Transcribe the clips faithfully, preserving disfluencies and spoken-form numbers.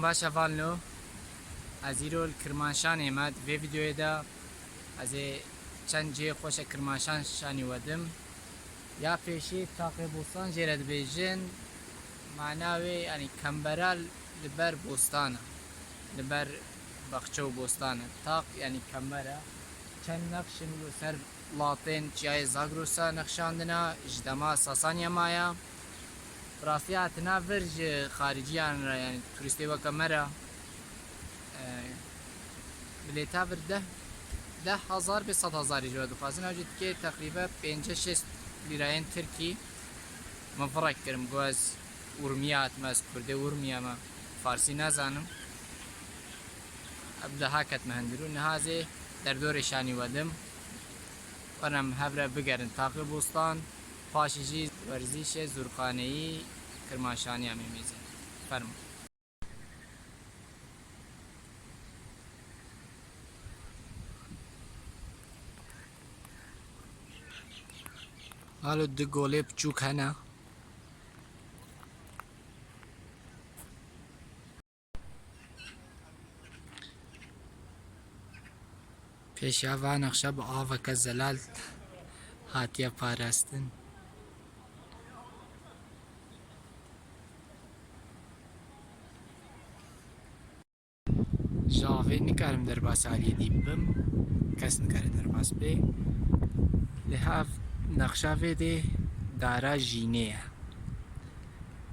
Baş hevalno, ez îro li Kirmanşanê me, di vê vîdeoyê de ez ê çend cihê xweşa Kirmanşan şanî we dim. Ya pêşî Taqê Bostan jê re dibêjin, mana wê, yanî kembera li ber bostan e, li ber baxçe û bostan e. Taq, yanî kember e. Çend nexş in li ser latên Çiyayê Zagrosa nexşandina, ji dema Sasaniya maye. Bi rastî hatina vir ji xariciyan re, yanî turîstê weke me re, e, bilêta vir deh, deh hezar bê sed hezarî ji we dixwazin. Ew jî dikê teqrîbe pênceh şêst lîrayên tirkî. Min virek kir, min got, ez Urmiye hatime, ez Kurdê Urmiye me, Farsî nazanim. Ev daha ketime hundir û niha ez ê derdorê şanî we dim. Werin em hev re bigerin Taqê Bostan, paşê jî werzîşê zûrxaneyî Kirmanşaniya Mêmêzê. Fermo. Halo, du golê piçûk hene. Pêşiya van nexşa bi aveke zelal hatiye parastin. Ji avê nikarim derbasî aliyê dî bibim. Kes nikare derbas bê. Lê hev nexşa vê dê dara jînê ye.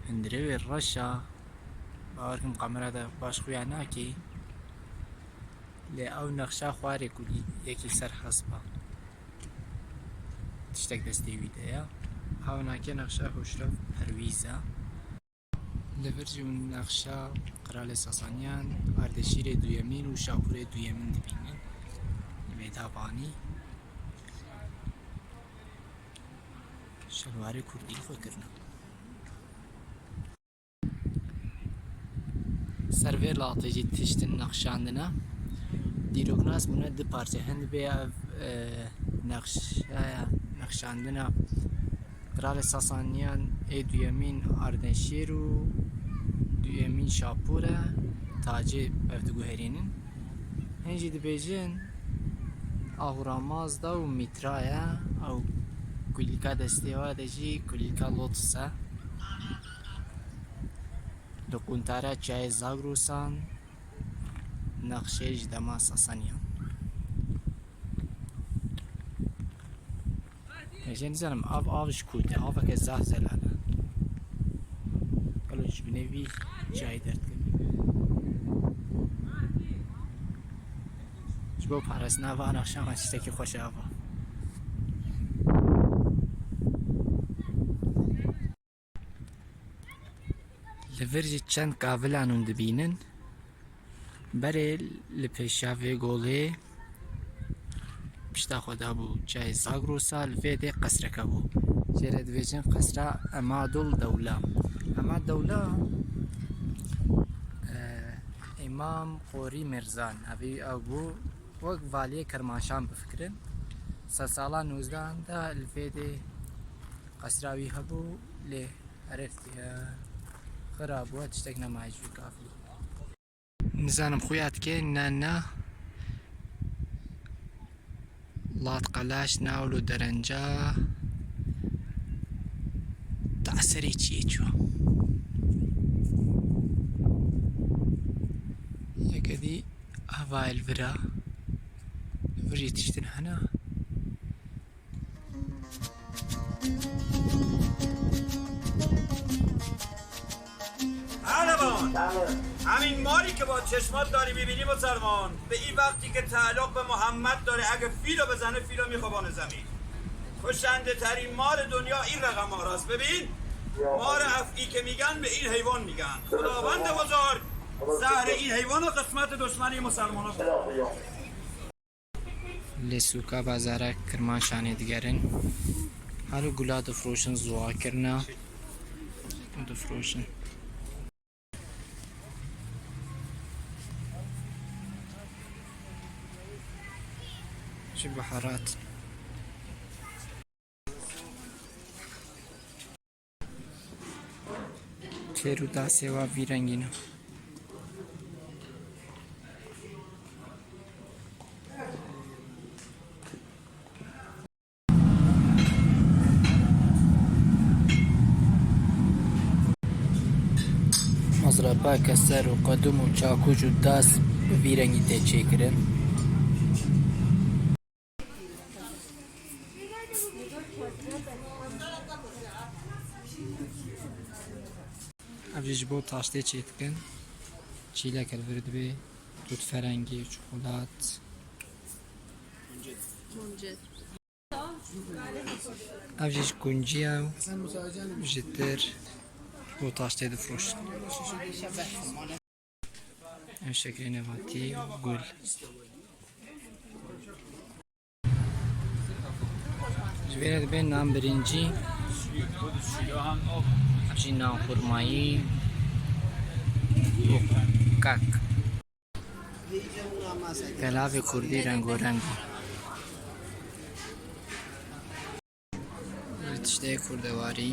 Hundirê wê reş a. Bawer kim kamera de baş xuya nakê. Lê ew nexşa xwarê kulî yekî ser hespa. Tiştek destê wî de ye. Ew nake nexşa Hoşrev Perwîz e. Li vir jî hûn nexşa Qiralê Sasaniyan, Ardeşîrê duyemîn û Şapûrê duyemîn dibînin. Li vê davanî şelwarê kurdî xwe kirine. Ser vê latê jî tiştin nexşandine. Dîroknas bûne du parçe. Hin bê ev, e, nexşaya, nexşandina Qiralê Sasaniyan ê duyemîn Ardenşêr û duyemîn Şapûr e, tacê ev diguherînin. Hin jî dibêjin Ahura Mazda û Mîtra ye. Ew kulîlka destê wa de jî kulîlka Lotus e. Li quntara Çiyayê Zagrosan nexşê ji dema Sasaniyan. Ez jê nizanim, av, av ji ku tê, aveke zaf zelal e. Gelo ji binê vî çiyayê derdikin. Ji bo parastina van axşama tiştekî xweş e ava. Li vir jî çend kavilan hûn dibînin. Berê li pêşiya vê golê pişta xwe dabû çiyayê Zagrosa, li vê dê qesreke bû. Jê re dibêjin qesra Emadul Dewla. Emad Dewla, e, Îmam Qorî Mirzan, evî ew bû, wek valiyê Kirmanşan bifikirin. Sedsala nozdehan de li vê dê qesra wî hebû, lê heriftiye xira bû, tiştek nemaye ji wî kafî. Nizanim xuya dike, ne, ne. Lat qelaş, nawlo derenca. Teserê çiyê çû. Yeke dî hevayê li vira. Li vir jî tiştin hene. Pehlevan, همین ماری که با چشمات داری می‌بینی مسلمان، به این وقتی که تعلق به محمد داره، اگه فیلو بزنه، فیلو می‌خوابانه زمین. کشنده ترین مار دنیا این رقم مار است. ببین، مار افعی که می‌گن، به این حیوان می‌گن. خداوند بزرگ، زهر این حیوان رو قسمت دشمن مسلمان‌ها بده. Li sûka bazara Kirmanşanê digerin. Her gula difroşin, zuwa kirine û difroşin. Ji biharat. Çêr û dasê wa vî rengî ne. Pake ser û qedûm û çakûç û das bi vî rengî tê çêkirin. Ev jî ji bo taştê çêdikin. Çîlek li vir dibê, dût ferengî, çikolat. Ev jî ji kunciya û ji tir bo taştê difiroşin. Ev şeklê nebatî û gul. Ji vê re dibe nan birincî, ev jî nan xurmayî û kak. Pelavê kurdî rengareng e. Tiştê kurdewarî.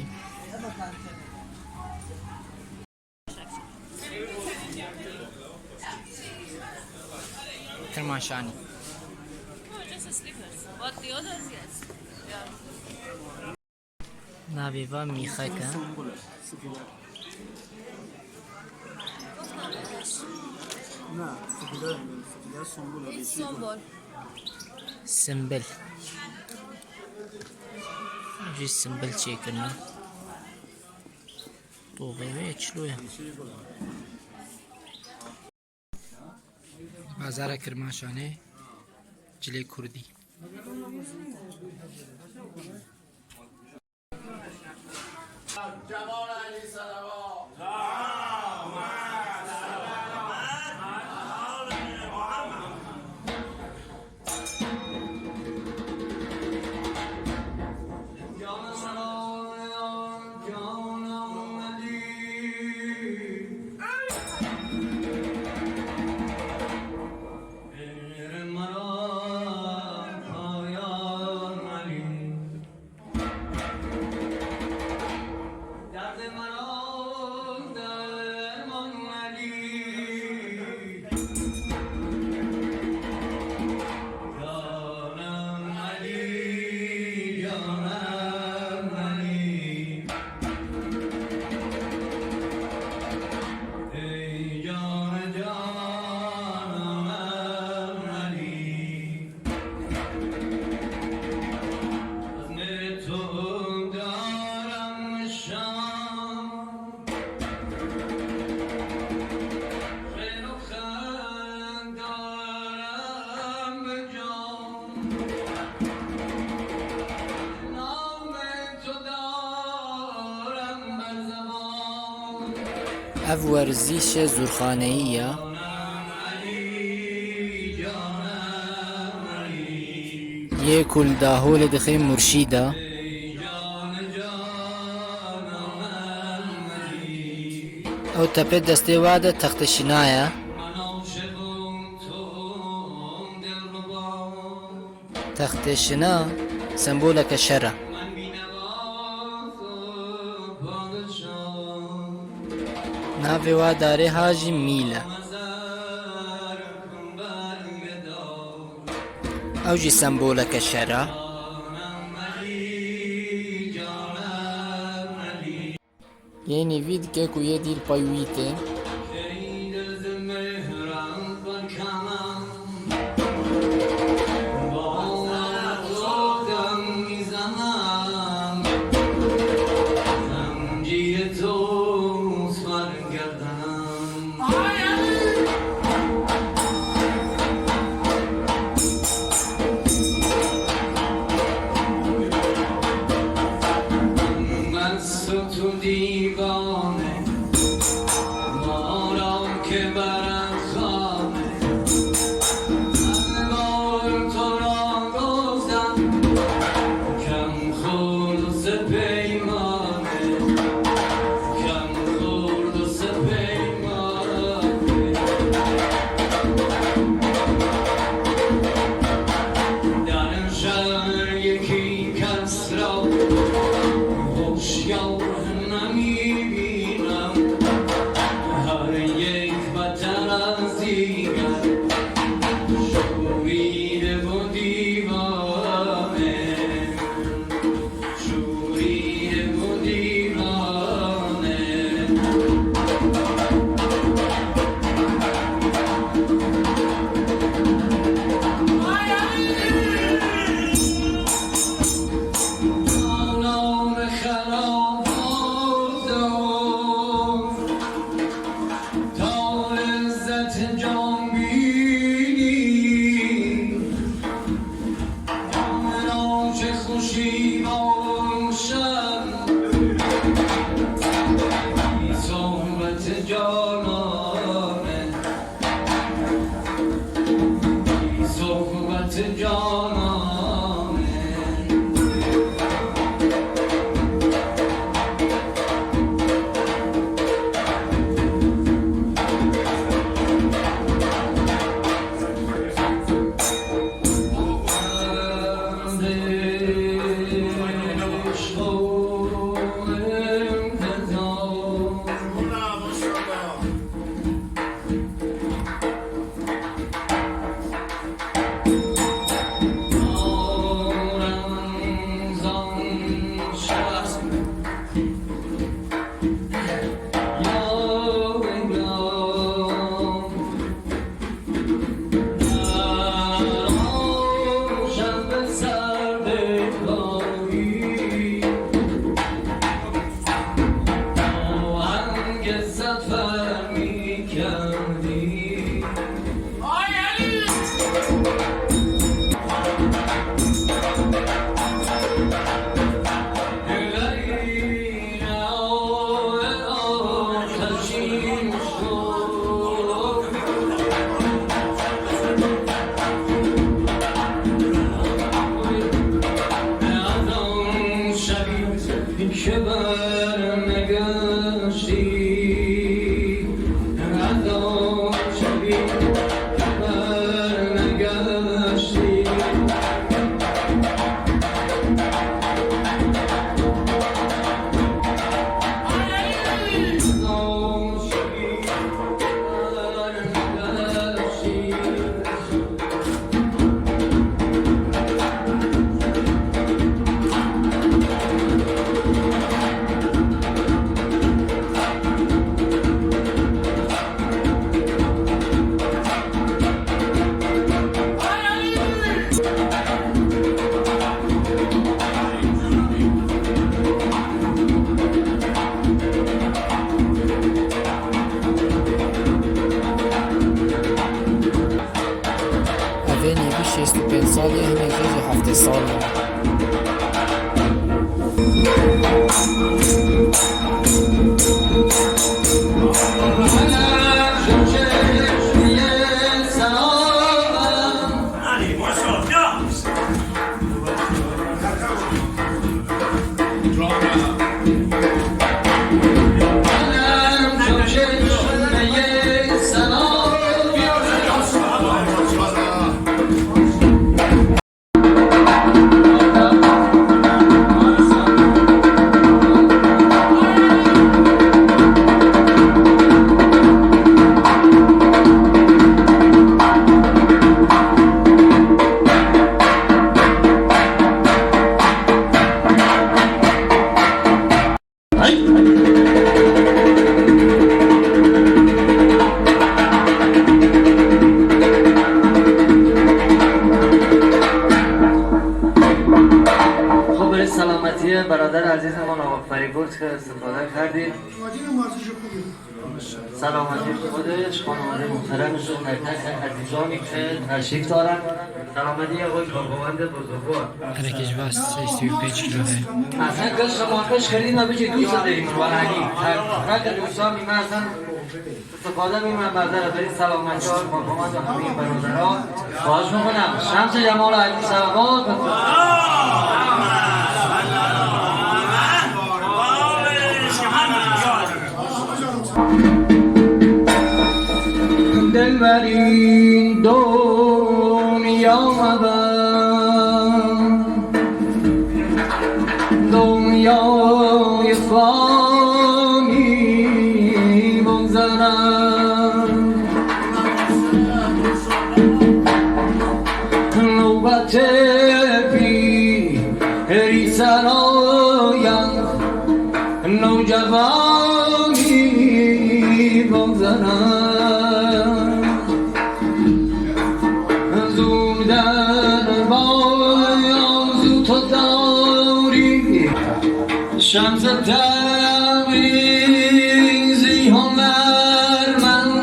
Kirmanşanî. Navê va mîxek e. Simbil. Jî simbil çêkirine. Toxê wê çilo ye. Bazara Kirmanşanê cilê kurdî. Ev werzîşe zûrxaneyî ya. Yê ku li Daholê dixe Murşîda. Ew tepê destê wa de textê şina ye. Textê şina semboleke şer e. Navê wa darê ha jî mîl e. Ew jî semboleke şer e. Yê nîvî dike ku yê dîl pay wî tê. Salê hemê jê jî heftê sal e. Xwe bi selametiyê birader ezîz Mala Ferîbûr dike, istifade kerdî. Selametî xwe de ji xanewade muhterem ji tek tek ezîzanî ke teşrîf darin. Selametî ya xwe ji xanewade buzurgwar. Hereke ji vas sêsî û pênc kîlo heye. Eslên gel şema xweş xerîna bicî dû sedeyî min wananî. Her, her dûsamî me eslên istifade bî me berdere berî selametî ya xwe xanewade hemî berodera. Baş bimîne. Şemsê Cemal Elî Selamat. Dilberî dinya me be, dinyayê fanî bimzene. Nobetê pîrî serayan newcewanî bimzene. Zû derbayan zû tu dawrî. Şemse Tebrîzî Homermend,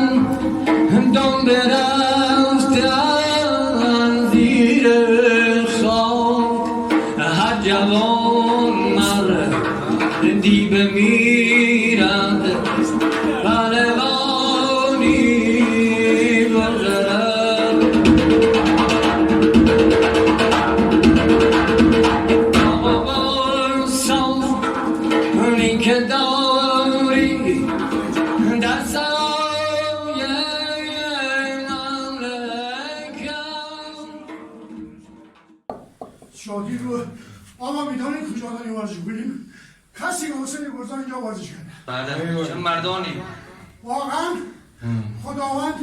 don birevte zîrê xak, her cevon mer dî bimîre, pehlevanî bimzene. Baba, baba, sağ Şadî ro, ama mîdanê kucadanê werziş bûnî. Kesî olsun ê Gurzan ca werziş kene. Bale, eyvallah. Çi merdonî. Wagen, Xwedawend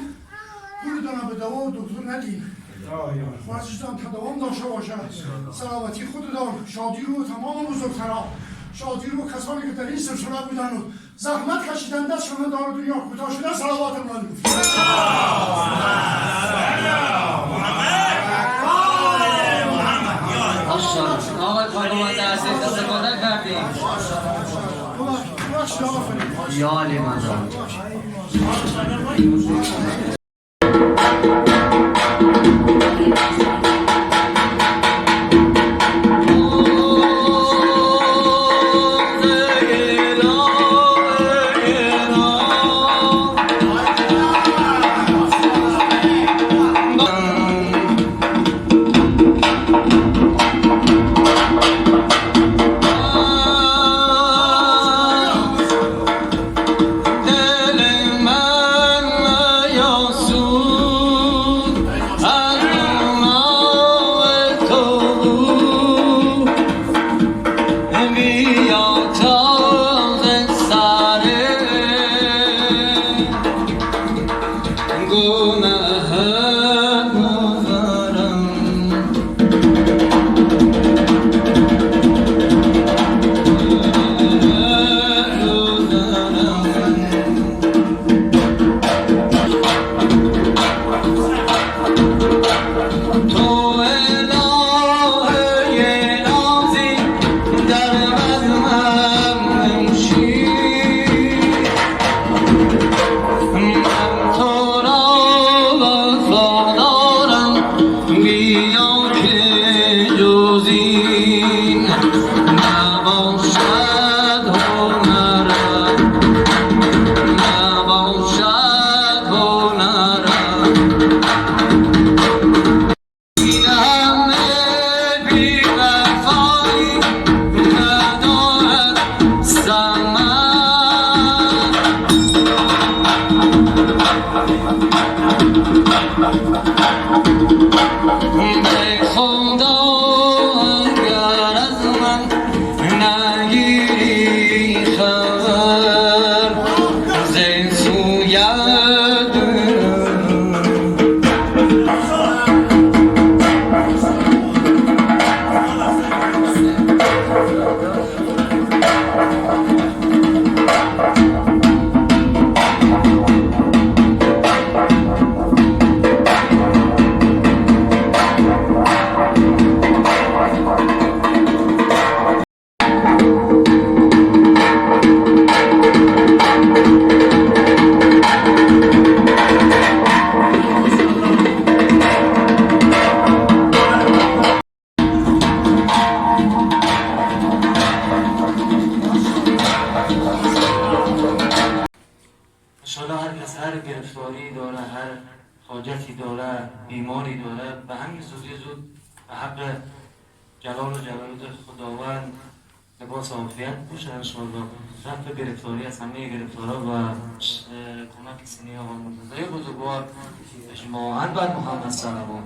pûl dana bi dewa û doktor nedîn. Xwezîzan te dewam da şewaşe. Selametiya xwe didan. Şadî û temam û buzurtera. Şadî û kesanê ke derîn sirsura bûdan û zehmet keşîden dest şûne dar û dinya kurtar şûne selavat min. Maşallah. Awa xanima te ez ê istifade kerdî. Yalê me da. Înşallah her kes her giriftarî dore, her hacetî dore, bîmarî dore, bi hemî zûdî zûd bi heqê Celal û Celalûdî Xwedawend libasa afiyet bipûşe înşallah. Rehmê giriftarî ez hemî giriftara ve, e, komekî Sinî Axa Murtezayê buzurgwar, ji ma Enver Muhammed Selebo.